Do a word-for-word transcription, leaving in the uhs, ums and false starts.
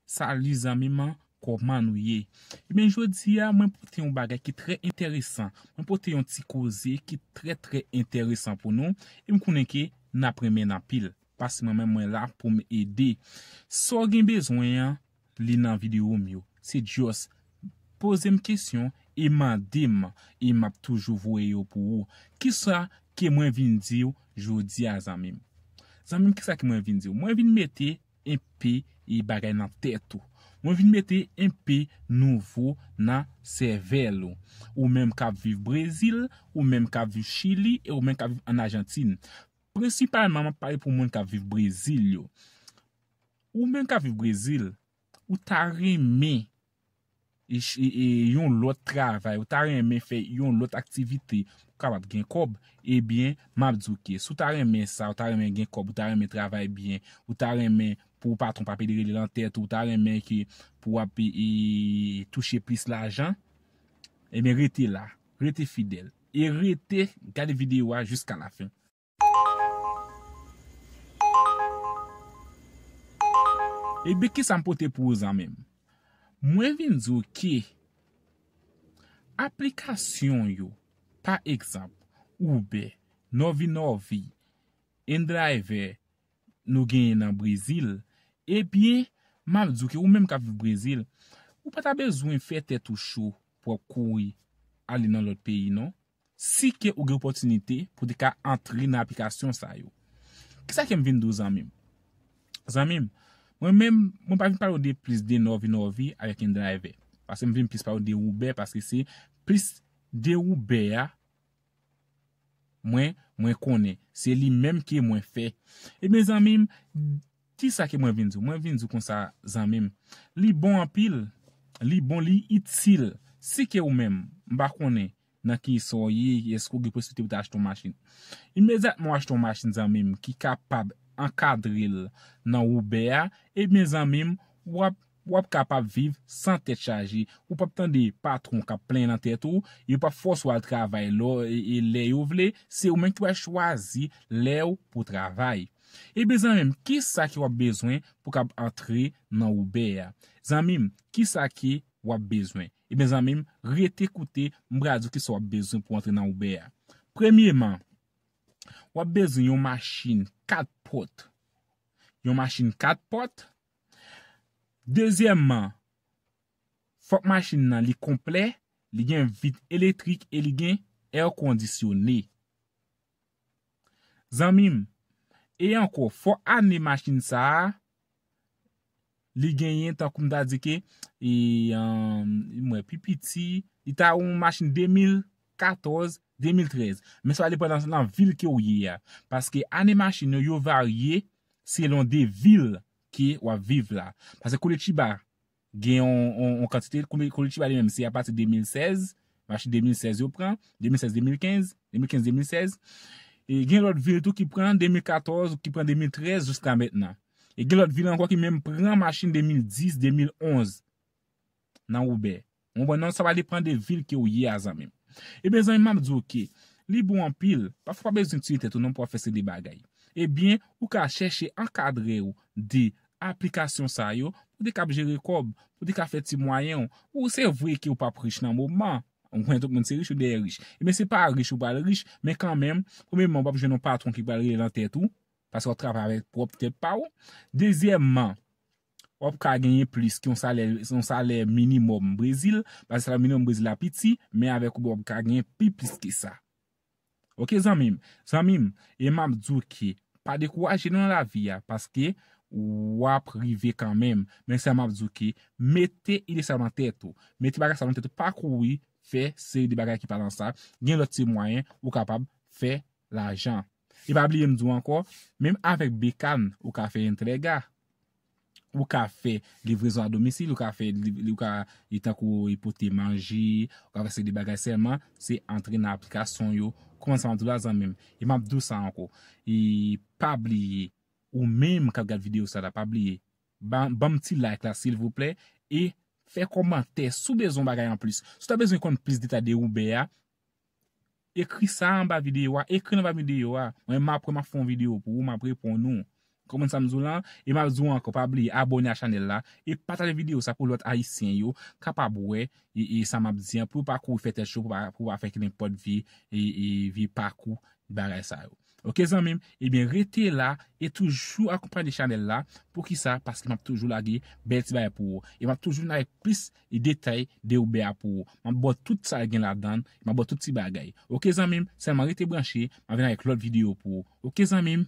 Salut zanmi m, kòman nou ye? Ebyen, jodi a, mwen pote yon bagay ki trè enteresan. Mwen pote yon ti koze ki trè, trè enteresan pou nou. E m konnen ke n ap renmen l anpil. Paske mwen menm, mwen la pou m ede. Sa w gen bezwen an, li nan videyo m yo. Se just poze m kesyon e mande m, e m ap toujou voye yo pou ou. Kisa ke mwen vin di w jodi a, zanmi m? Zanmi m, kisa ke mwen vin di w? Mwen vin mete enpe e bagay nan tèt ou. Mwen vin mete enpe nouvo nan sèvèl ou. Ou menm k ap viv Brezil, ou menm k ap viv Chili, e ou menm k ap viv ann Ajantin. Prensipalman, m ap pale pou moun k ap viv Brezil yo. Ou menm k ap viv Brezil, ou ta renmen e, e, e, yon lòt travay, ou ta renmen fè yon lòt aktivite, ou kapab gen kòb, ebyen, m ap di w ke si w ta renmen sa, ou ta renmen gen kòb, ou ta renmen travay byen, ou ta renmen pou patwon pa pede rele nan tèt ou, ou ta renmen ke pou w ap, e, touche plis lajan, ebyen, rete la, rete fidèl, e rete gade videyo a jiska lafen. Ebyen, kisa m pote pou ou, zanmi m? Mwen vin di w ke aplikasyon yo, pa egzanp, Uber, Novi Novi, InDriver, nou genyen nan Brezil, ebyen, m ap di w ke ou menm k ap viv Brezil, ou pa ta bezwen fè tèt ou cho pou w ap kouri ale nan lòt peyi, non. Si ke ou gen opòtinite pou te ka antre nan aplikasyon sa yo. Kisa ke m vin di w, zanmi m? Zanmi m, mwen menm, mwen pa vin pale w de plis de Novi Novi avèk InDriver. Paske m vin plis pale w de Uber, paske se plis de Uber a mwen, mwen konnen. Se li menm ke mwen fè. Ebyen, zanmi m, kisa ke mwen vin di w? Mwen vin di w konsa, zanmi m. Li bon anpil. Li bon, li itil. Si ke ou menm, m pa konnen nan ki sa w ye, èske w gen posiblite pou w ta achte yon machin. Imedyatman w achte yon machin, zanmi m, ki kapab ankadre l nan Uber a, ebyen, zanmi m, w ap, w ap kapab viv san tèt chaje. Ou p ap tande patwon k ap plenyen nan tèt ou, yo p ap fòse w al travay lè, e, e lè yo vle, se ou menm ki pral chwazi lè w pou travay. Ebyen, zanmi m, kisa ke w ap bezwen pou w kab antre nan Uber a? Zanmi m, kisa ke w ap bezwen? Ebyen, zanmi m, rete koute, m pral di w kisa w ap bezwen pou w antre nan Uber a. Premyeman, w ap bezwen yon machin kat pòt. Yon machin kat pòt. Dezyèmman, fòk machin nan li konplè, li gen vit elektrik e li gen èkondisyone. Zanmi m, e ankò, fò ane machin sa a, li genyen, tankou m ta di ke, e, um, mwen, pi piti, li ta yon machin de mil katòz, de mil trèz. Men sa va depann nan, nan vil ke w ye a. Paske ane machin yo, yo varye selon de vil ke w ap viv la. Paske Curitiba, gen yon, yon, yon kantite, Curitiba li menm, se apati de mil sèz, machin de mil sèz yo pran, de mil sèz, de mil kenz, de mil kenz, de mil sèz. E gen lòt vil tou ki pran de mil katòz, ki pran de mil trèz jiska mentnan. E gen lòt vil ankò ki menm pran machin de mil dis, de mil onz nan Uber. Ou konprann non, sa va depann de vil ke w ye a, zanmi m. Ebyen, zanmi m, m ap di w ke li bon anpil. Pafwa w pa bezwen tiye tèt ou non pou w ap fè seri de bagay. Ebyen, ou ka chèche ankadre w de aplikasyon sa yo, pou te kab jere kòb, pou te ka fè ti mwayen w. Ou, se vre ke ou p ap rich nan moman. Ou konnen tout moun se rich, ou dèyè rich. Ebyen, se pa rich ou pral rich, men kanmenm, premyeman, ou p ap jwenn yon patwon ki pral rele nan tèt ou, paske w ap travay avèk pwòp tèt pa w. Dezyèmman, w ap ka genyen plis ke yon salè, yon salè minimòm Brezil, paske salè minimòm Brezil la piti, men avèk Uber w ap ka genyen pi plis ke sa. Oke, zanmi m? Zanmi m, e m ap di w ke pa dekouraje non nan lavi a, paske w ap rive kanmenm. Men sa m ap di w ke mete ide sa nan tèt ou. Mete bagay sa nan tèt ou, pa kouri fè seri de bagay ki pa nan sa. Gen lòt ti mwayen ou kapab fè lajan. E pa bliye m di w ankò, menm avèk Bekan, ou ka fè entrega. Ou ka fè livrezon a domisil, ou ka fè, li, li, ou ka, li tankou, li pote manje, ou ka fè seri de bagay sèlman, se antre nan aplikasyon yo. Kòman sa m ap di w la, zanmi m? E m ap di w sa ankò. E pa bliye, ou menm k ap gad videyo sa la, pa bliye, ban, ban m ti like la, silvouplè, e fè kòmantè si w bezwen yon bagay anplis. Si w ta bezwen konn plis detay de Uber a, ekri sa anba videyo a, ekri l anba videyo a. Mwen, m apre m ap fè yon videyo pou ou, m ap reponn ou. Konprann sa m di w lan? E m ap di w ankò, pa bliye abòne a chanèl la e pataje videyo sa pou lòt ayisyen yo kapab wè e, e sa m ap di an, pou yo pa kouri fè tèt cho, pou pa, pou pa fè nenpòt vye, e, e vye pakou bagay sa yo. Oke zanmi m, ebyen rete la e toujou akonpanye chanèl la. Poukisa? Paske m ap toujou lage bèl ti bagay pou ou. E m ap toujou vin avèk plis e detay de Uber a pou ou. M ap ba w tout sa l gen ladan l, m ap ba w tout ti bagay. Oke zanmi m, sèlman rete branche, m ap vin avèk lòt videyo pou ou. Oke zanmi m,